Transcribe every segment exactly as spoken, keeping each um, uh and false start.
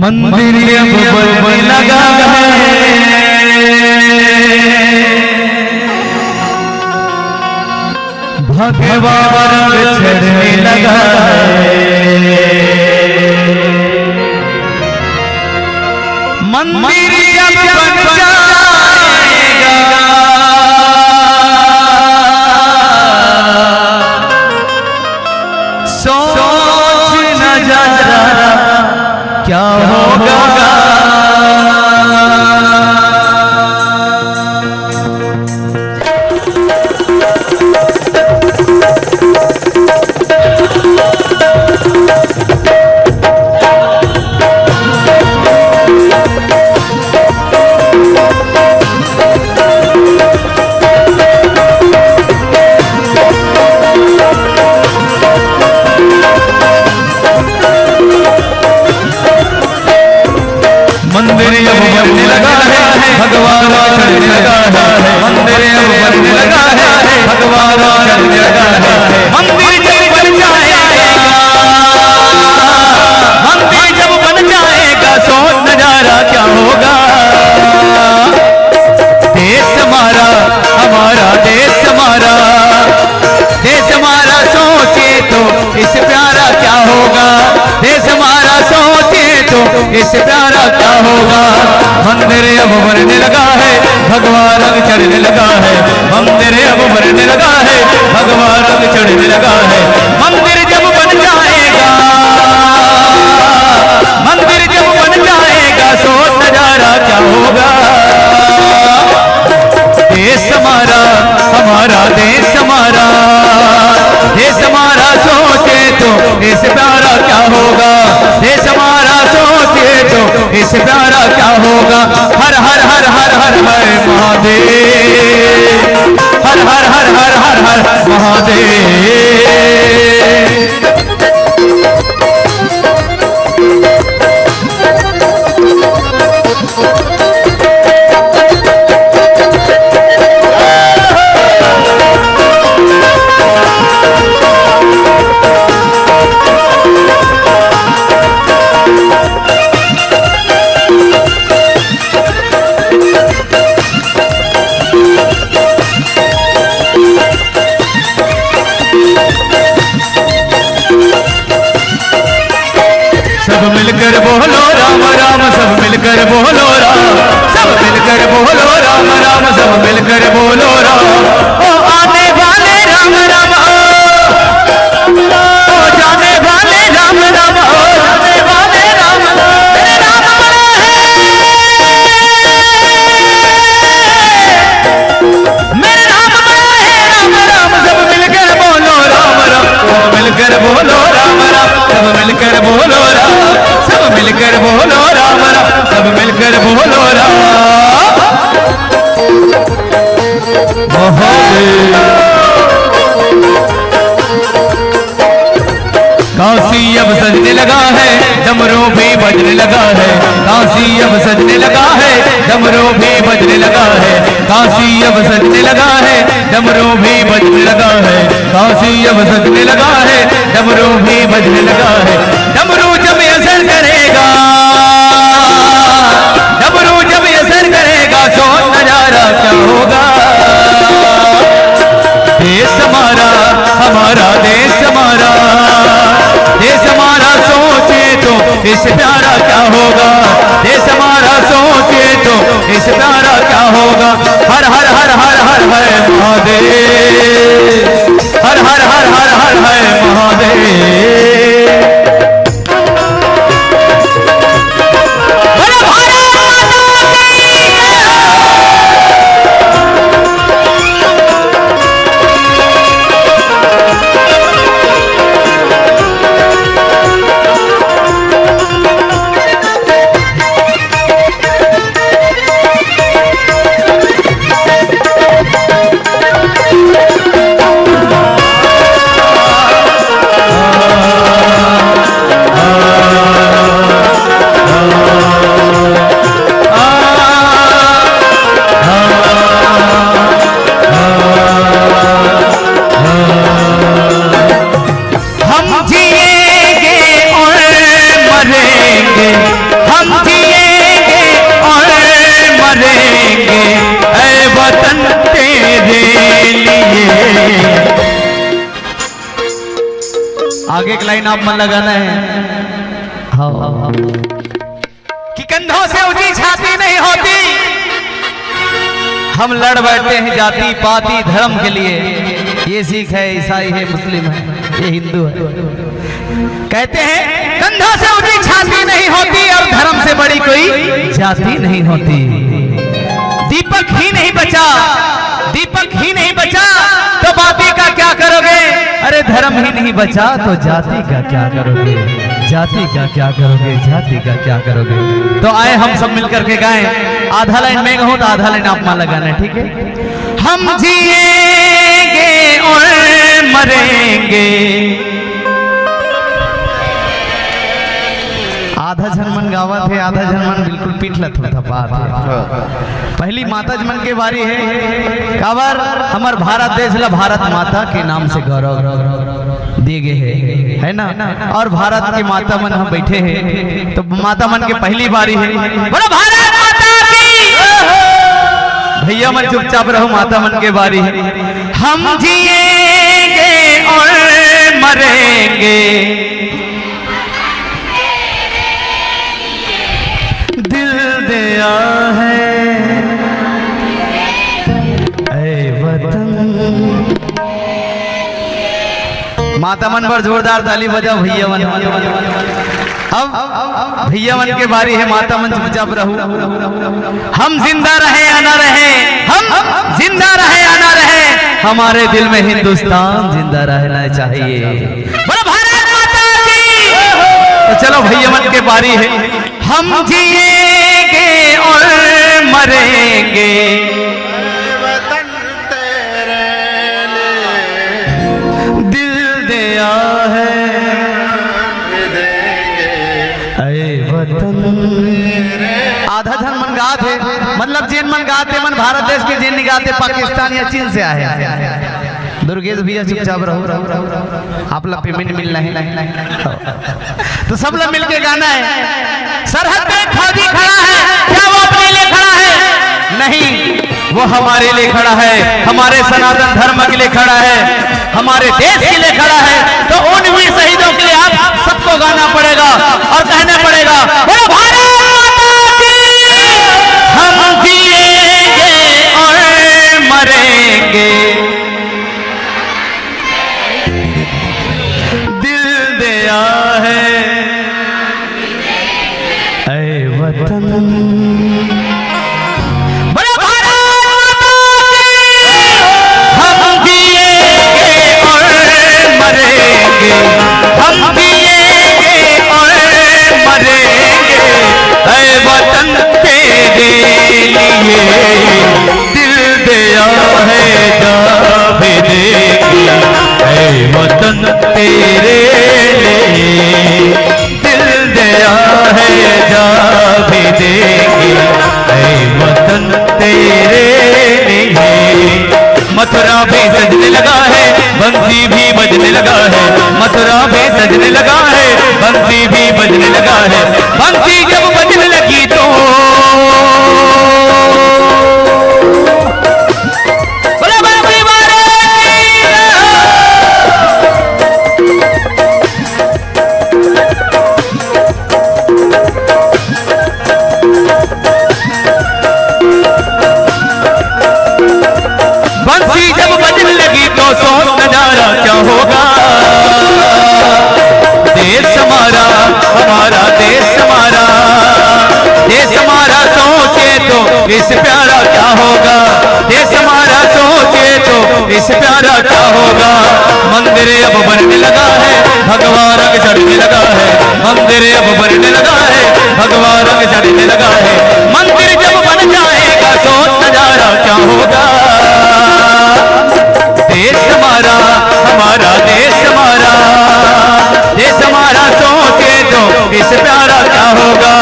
मंदिर अब बनने लगा है, भगवान चढ़ने लगा है। मंदिर जब बन जाएगा, सोच न जरा क्या होगा। मंदिर अब बनने लगा है, भगवान चढ़ने लगा है। मंदिर अब बनने लगा है, भगवान चढ़ने लगा है। मंदिर जब बन जाएगा, मंदिर जब बन जाएगा, सोच नजारा क्या होगा। देश हमारा, हमारा देश हमारा, देश हमारा सोचे तो इस प्यारा क्या होगा। देश हमारा सोचे तो इस प्यारा क्या होगा। मंदिर अब बनने लगा है, भगवा रंग चढ़ने लगा है। मंदिर अब बनने लगा है, भगवा रंग चढ़ने लगा है। मंदिर जब बन जाएगा, मंदिर जब बन जाएगा, सोच नजारा क्या होगा। देश हमारा, हमारा देश हमारा, देश हमारा सोचे तो इस प्यारा क्या होगा। देश हमारा सोचे तो इस प्यारा क्या होगा। हर हर हर हर हर हर महादेव, हर हर हर हर हर हर महादेव। सब मिलकर बोलो राम राम, सब मिलकर बोलो राम, सब मिलकर बोलो राम राम, सब मिलकर बोलो राम। ओ आने वाले राम राम, ओ, ओ जाने वाले राम राम, ओ जाने वाले राम, मेरे राम बड़ा है। मेरे राम बड़ा है, राम राम, सब मिलकर बोलो राम राम, सब मिलकर बोलो राम राम, सब मिलकर बोलो राम, सब मिलकर बोलो राम राम, सब मिलकर बोलो राम। महादेव। काशी अब सजने लगा है, डमरू भी बजने लगा है। काशी अब सजने लगा है, डमरू भी बजने लगा है। काशी अब सजने लगा है, डमरू भी बजने लगा है। काशी अब सजने लगा है, डमरू भी बजने लगा है। डमरू जब असर करेगा, डमरू जब असर करेगा, सोच नजारा क्या होगा। देश हमारा, हमारा देश हमारा, देश हमारा सोचे तो इस प्यारा क्या होगा। देश हमारा सोचे तो इस प्यारा क्या होगा। हर हर हर हर हर हर महादेव, हर हर हर हर हर हर महादेव। बोलो भारत माता की जय। एक लाइन आप मन लगाना है। हाँ। कि कंधों से ऊंची छाती नहीं होती, हम लड़ बैठते हैं जाति पाति धर्म के लिए। ये सिख है, ईसाई है, मुस्लिम है, ये हिंदू है। कहते हैं, कंधों से ऊंची छाती नहीं होती और धर्म से बड़ी कोई जाति नहीं होती। दीपक ही नहीं बचा, दीपक ही नहीं बचा, तो बाती का क्या करोगे? अरे, धर्म ही नहीं बचा तो जाति का क्या करोगे? जाति का क्या करोगे? जाति का क्या करोगे? तो आए, हम सब मिलकर के गाएं। आधा लाइन मैं गाऊं तो आधा लाइन आप मन लगाना, ठीक है? हम जिएंगे और मरेंगे। आधा झन मन गावत हे, आधा झन मन बिल्कुल पीठ ल थपथपात हे। पहली माता मन के बारी हे, काबर हमर भारत देश ला भारत माता के नाम से गौरव दिए गए हे, है ना? और भारत के माता मन हम बैठे हे, तो माता मन के पहली बारी हे। बोलो भारत माता की। भैया मन चुपचाप रहो, माता मन के बारी हे। हम जिएंगे और मरेंगे, दिल दिया है ऐ वतन। माता मन बर जोरदार ताली बजाओ भैया मन। अब भैया मन के बारी हे, माता मन चुपचाप रहू। हम जिंदा रहे या ना रहे, हम जिंदा रहे या ना रहे, हमारे दिल में हिंदुस्तान जिंदा रहना चाहिए। बोलो भारत माता की। तो चलो भैया मन के बारी हे। हम जिएंगे और मरेंगे, वतन तेरे लिए दिल दिया है। ऐ वतन। आधा झन मन गात हे, मतलब जेन मन गात हे, मन भारत देश के, जेन नइ गात हे, पाकिस्तान या चीन से आए हे। दुर्गेश भैया चुपचाप रहो, आप ला पेमेंट मिलना हे। तो सब ला मिलके गाना हे। सरहद पे एक फौजी खड़ा है, क्या वो अपने लिए खड़ा है? नहीं, वो हमारे लिए खड़ा है, हमारे सनातन धर्म के लिए खड़ा है, हमारे देश के लिए खड़ा है। तो उन वीर शहीदों के लिए आप सबको गाना पड़ेगा और कहना पड़ेगा, बोलो भारत माता की। हम जिएंगे और मरेंगे, दिल दिया है ऐ वतन। बोलो भारत माता की। हम जिएंगे और मरेंगे, हम जिएंगे और मरेंगे, ऐ वतन तेरे लिए दिल दिया है जा भी देगी, ऐ वतन तेरे लिए दिल दिया है जा भी देगी, ऐ वतन तेरे लिए। मथुरा भी सजने लगा है, बंसी भी बजने लगा है, मथुरा भी सजने लगा है, बंसी भी बजने लगा है। बंसी जब बजने लगी तो बोलो बंसी वाले की। बंसी जब बजने लगी तो सोच नजारा क्या होगा। देश हमारा, हमारा देश हमारा, देश हमारा सोचे तो इस प्यारा क्या होगा। देश हमारा सोचे तो इस प्यारा क्या होगा। मंदिर अब बनने लगा है, भगवा रंग चढ़ने लगा है। मंदिर अब बनने लगा है, भगवा रंग चढ़ने लगा है। मंदिर जब बन जाएगा तो नजारा क्या होगा। देश हमारा, हमारा देश हमारा, देश हमारा सोचे तो इस प्यारा क्या होगा।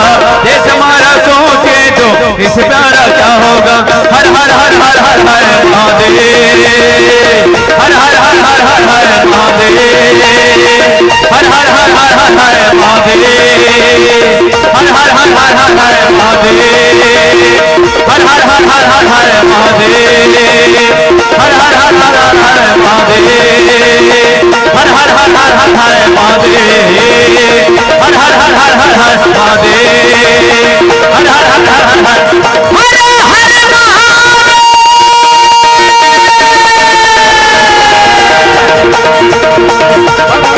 देश हमारा सोचे तो इस प्यारा क्या होगा। हर हर हर हर हर हर महादेव। हर हर हर हर हर हर महादेव। हर हर हर हर हर हर महादेव। हर हर हर हर हर हर महादेव। हर हर हर हर हर हर महादेव। हर हर हर हर हर हर महादेव। हर हर हर हर हर हर पादे।